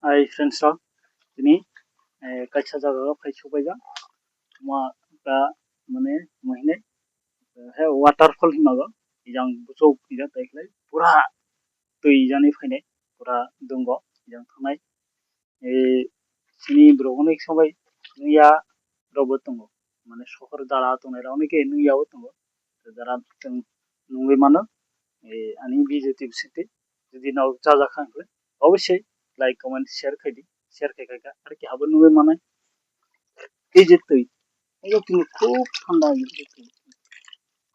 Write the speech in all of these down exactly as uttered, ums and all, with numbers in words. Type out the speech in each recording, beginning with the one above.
Hi friends rok, tini, eh, kaisa jaga o phai subaijak. Tuma ta mane mohine, eh, he waterfall hinma go, ijang buchuk ijang tai khlai pura twi ijani phainai, pura dungo ijang thangnai. Eh, chini borok hwnwi sobai nungya rokbo tongo, mane sohor jara tongnai rok hwnwi khe nungya bo tongo, jara chwng nungwi mano. Eh, ani video twi bisingtwi jodi no chajak kha hwnkhe obviously like, comment, share khai di, share khai khai kha ar ki abo nungwi manai. Ei je twi, ei je twi khub thanda,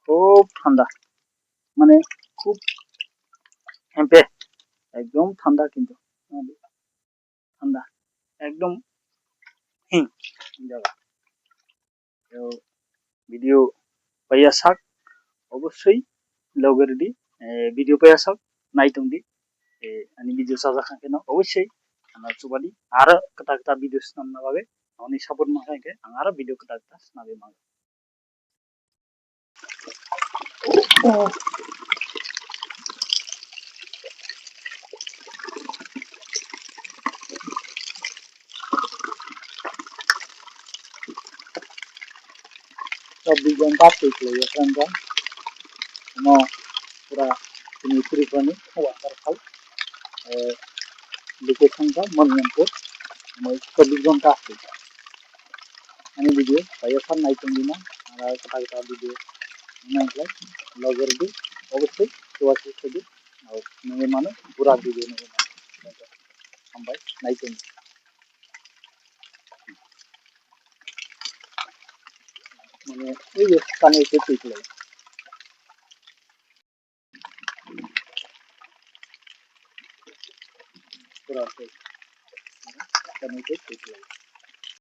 khub thanda, mane khub hempe, ekdom thanda kintu. Thanda, ekdom hing jaga. To video paiya sak obviously loge rwdi, eh, video paiya sak nai tongdi, eh, ani video chajak kha khe no obviously ano chubadi aro kwtal kwtal video swnamna bagwi ani support mankha khe ang aro video kwtal kwtal swnamwi mano. Chobbish ghonta twi khlaiwi friend rok. Omo pura chini Tripura ni waterfall. Eh, location kha Moniampur. Omo chobbish ghonta twi. Ani video paiya sak nai tongdi na, aro kwtal kwtal video nai khlai loge rwdi, obviously chuwa si khaidi, nungwi mano pura video nungwi mano. Hambai nai tongdi. Mane ei je kani twi twi khlai. Pura twi. Kani twi twi khlai.